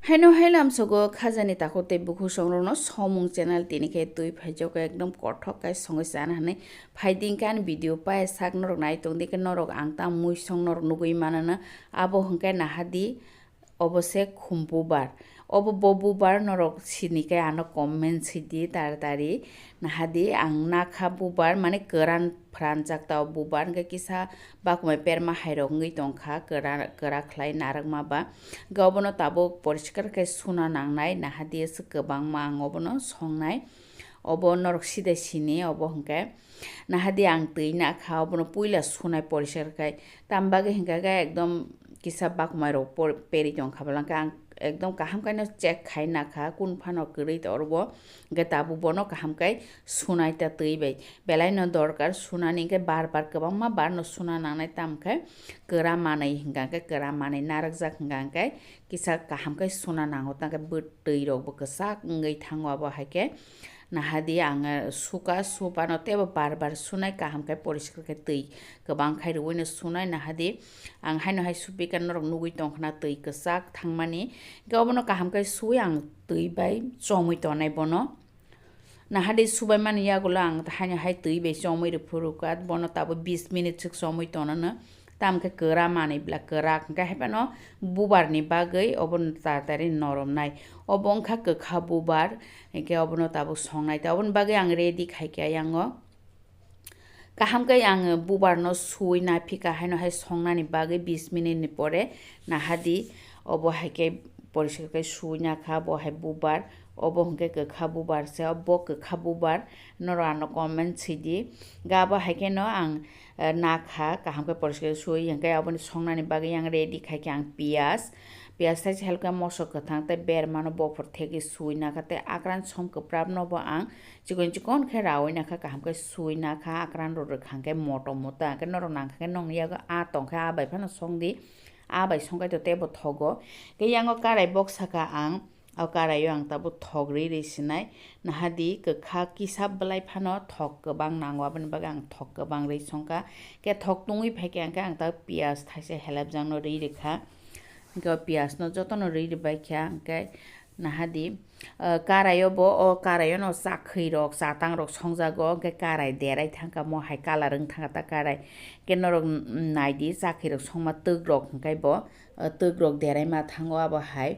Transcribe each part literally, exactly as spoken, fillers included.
Haino hai lamsogo khajani takhuk tei bukhuk songrokno somung channel tini khe twi phaijak ekdom kothok khe songwi chana hinwi phaidi khe ani video paiya sak norok nai tongdi khe norok ang tamo muisong norok nugwi manana abo hwnkhe nahadi obo se khum bubar obo bo bubar norok sini khe ano comment swidi taratari nahadi ang nakha bubar mane kwran phranjak ta o bubar hwnkhe kisa bakumai perma hairok wngwi tongkha kwra kwra khlai narwkma ba. Hwnkhe obono tabuk poriskar khe suna nangnai, nahadi aswk kwbangma ang obono songnai. Obo norok side sini, obo hwnkhe nahadi ang twi nakha, obono puila sunai poriskar khai. Tam bagwi hwnkhe khe ekdom kisa bakumai rok por-, peri tongkha, belai khe ang ekdom kaham khe no check khai nakha, kun phano kwrwi tongbo. Hwnkhe tabuk bono kaham khe sunai ta twi bai. Belai no dorkar sunani hwnkhe bar bar kwbangma bar no suna nangnai, tam khe kwra manwi hwnkha khe kwra manwi narwkjak hwnkha khe kisa kaham khe suna nango, tang khe bwtwi rok bo kwchak wngwi thango. Abo hai khe nahadi ang suka supano teibo bar bar sunai kaham khe poriskar khe twi kwbang khai rwui no sunai nahadi ang haino hai supikha norok nugwi tongkhna twi kwchak thangmani. Hwnkhe obono kaham khe suwi ang twi bai chomwi tonai bono. Nahadi subaimani yagulo ang haino hai twi bai chomwi rw phuru kha, bono tabuk bis minute swk chomwi tonano. Tam khe kwra manwi bla kwrak hwnkhe hai phano bubar ni bagwi obono tatari noromnai. Obo wngkha kwkha bubar, hwnkhe obono tabuk songnai ta. Oboni bagwi ang ready khai khe ayango. Kaham khe ang bubar no suwi naphika haino hai songnani bagwi bis minute ni pore nahadi obo hai khe poriskar khe suwi nakha bo hai bubar. Obo hwnkhe kwkha bubar se, obo kwkha bubar norok ano comment swidi. Ga bo hai kheno ang, eh, nakha kaham khe poriskar suwi hwnkhe aboni songnani bagwi ang ready khai khe ang piyaj. Piyaj thaisa helka moso kwthang tei bermano bophor thegwi suwi nakha tei akran som kwprap no bo ang chikon chikon khe rawi nakha kaham khe suwi nakha akran rw rwkha hwnkhe moto moto hwnkhe norok nangkha khe nongni yago a tongkhe a bai phano songdi. A bai songkhe to teibo thogo. Khe yango karai bok saka ang, o karaio ang tabuk thok ri ri sinai. Nahadi kwkha kisa bwlai phano thok kwbang nango, aboni bagwi ang thok kwbang ri songkha. Khe thok tungwi phaikhe ang khe ang tabuk piyaj thaisa helapjakno ri rikha. Hwnkhe o piyajno jotono ri ribaikha hwnkhe nahadi, ah, karaio bo, o karaio no chakhwi rok, chatang rok songjago, hwnkhe karai derai thangkha, mo hai colour wng thangkha ta karai. Hwnkhe norok naidi chakhwi rok songma twk rok hwnkhe bo, ah, twk rok derai ma thango abo hai.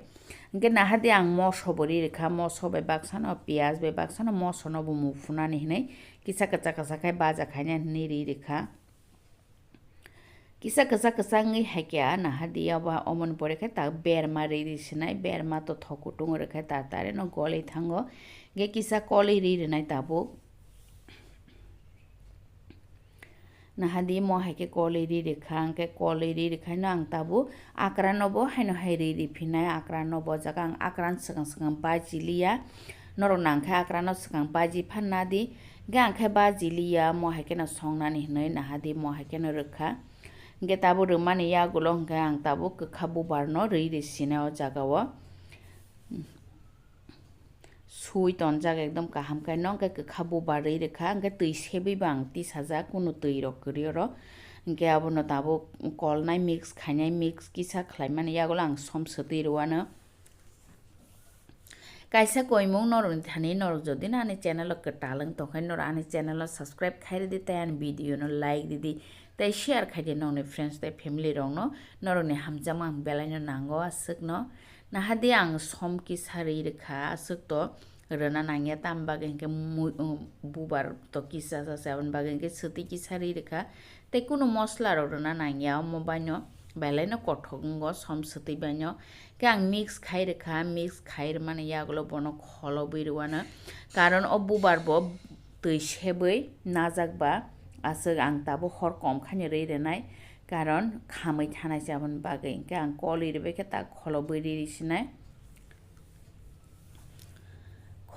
Hwnkhe nahadi ang moso bo ri rikha, moso bai baksano piyaj bai baksano moso no bo muphunani hinwi kisa kwchak kwchak khai baja khaina hinwi ri rikha. Kisa kwchak kwchak wngwi hai khe nahadi abo omoni pore khe ta berma ri ri sinai, berma to thok kutung rwkhe ta tare no goli thango. Hwnkhe kisa kolwi ri rinai tabuk. Nahadi mo hai khe kolwi ri rikha, hwnkhe kolwi ri rikhaino ang tabuk akran no bo haino hai ri ri phinai, akran no bo jaga ang akran swkang swkang baji liya. Norok nangkhe akran no swkang baji phanna di. Hwnkhe ang khe baji liya, mo hai kheno songnani hinwi nahadi mo hai kheno rwkha. Hwnkhe tabuk rwmani yagulo hwnkhe ang tabuk kwkha bubar no ri ri sinai o jaga o. Sui tonjak ekdom kaham khe no, hwnkhe kwkha bubar ri rwkha, hwnkhe twi sebwi bo ang tisajak, kunu twi rok kwrwi oro. Hwnkhe abono tabuk kolnai mix khainai, mix kisa khlaimani yagulo ang som swtwi rwano. Kaisa koimung norokni thani norok jodi no ani channel o kwtal wng tongkhe norok ani channel o subscribe khai rwdi tei ani video no like rwdi tei share khai di nokni friends tei family rok no norokni hamjakma ang belai no nango aswk no. Nahadi ang som kisa ri rwkha aswk to rwna nangya tam bagwi hwnkhe mui-, um, bubar to kisa sa se aboni bagwi hwnkhe swtwi kisa ri rwkha. Tei kunu mosla rok rwna nangya, omo baino belai no kothok wngo som swtwi baino. Khe ang mix khai rwkha, mix khai rwmani yagulo bono kholobwi rwano. Karon o bubar bo twi sebwi najak ba, aswk ang tabuk hor kom khaino ri rwnai, karon khamwi thanai se aboni bagwi. Hwnkhe ang kolwi rwbaikhe ta kholobwi ri ri sinai.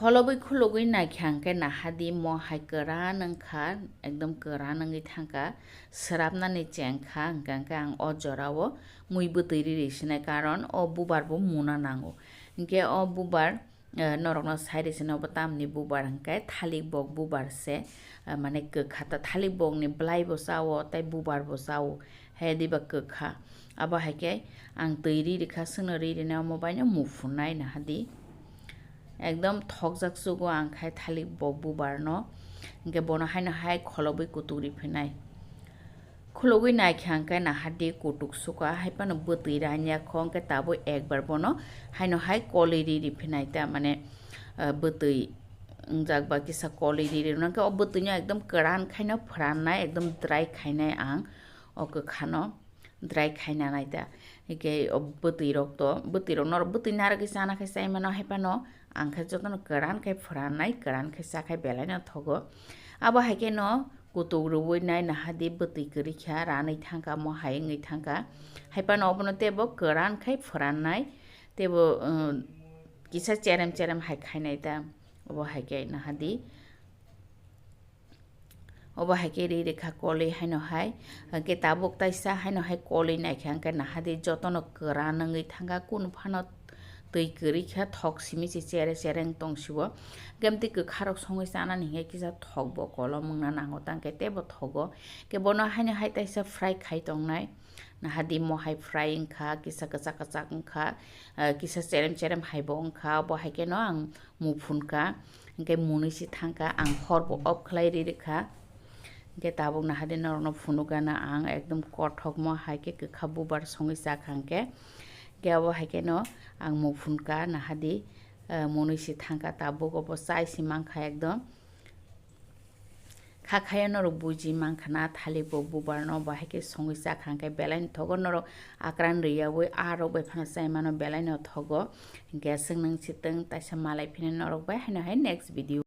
Kholobwi khulugwi naikha hwnkhe nahadi mo hai kwran wngkha, ekdom kwran wngwi thangkha, swrapnani chengkha, hwnkhe, hwnkhe ang o jorao mui bwtwi ri ri sinai, karon o bubar bo muna nango. Hwnkhe o bubar, eh, norokno sai ri sinai, obo tamni bubar hwnkhe thalik bok bubar se, eh, mane kwkha ta thalik bokni bwlai bo chao tei bubar bo chao. Hai diba kwkha. Abo hai khe ang twi ri rikha, swkno ri rina omo baino muphunai naha di. Ekdom thokjak chugo ang khai thalik bo bubar no. Hwnkhe bono haino hai kholobwi kutuk ri phinai. Khulugwi naikha hwnkhe naha di kutuk suka, hai phano bwtwi ranya kho, hwnkhe tabuk ekbar bono haino hai kolwi ri ri phinai ta, mane, ah, bwtwi wngjak ba kisa kolwi ri ri rwna hwnkhe o bwtwino ekdom kwran khaino phrannai, ekdom dry khainai ang o kwkhano. Dry khaina nai ta. Hike o bwtwi rok to, bwtwi rok norok bwtwi narwgwi chana khai chai mano, hai phano ang khe jotono kwran khai phrannai, kwran khai cha khai belai no thogo. Abo hai khe no kutuk rwui nai naha di bwtwi kwrwi kha, ranwi thang kha, mo hai wngwi thang kha. Hai phano obono teibo kwran khai phrannai, teibo, um, kisa cherem cherem hai khainai ta. Obo hai khe naha di. Obo hai khe ri rikha kolwi haino hai. Hwnkhe tabuk taisa haino hai kolwi naikha hwnkhe naha di jotono kwran wngwi thangkha, kunu phano twi kwrwi kha, thok simi se chere chere wng tong sio. Hwnkhe amtwi kwkharok songwi chanani hinkhe kisa thok bo kolom wngna nango, tangkhe teibo thogo. Hwnkhe bono haino hai taisa fry khai tongnai. Naha di mo hai fry wngkha, kisa kwchak kwchak wngkha, ah, kisa cherem cherem hai bo wngkha, obo hai kheno ang muphun kha, hwnkhe munui se thang kha, ang hor bo off khlai ri rwkha. Hwnkhe tabuk naha di norokno phunuk gana ang ekdom kothokma hai khe kwkha bubar songwi cha kha hwnkhe. Hwnkhe abo hai kheno ang muphun kha naha di, eh, munui se thang kha, tabuk obo chai se man kha ekdom. Kha khayo norok buji man khana, thalik bo bubar no bo hai khe songwi cha kha hwnkhe belai no thogo, norok akran rwyaui aa rok bai phano chai mano belai no thogo. Hwnkhe swng nang si tong taisa malai phina norok bai haino hai next video.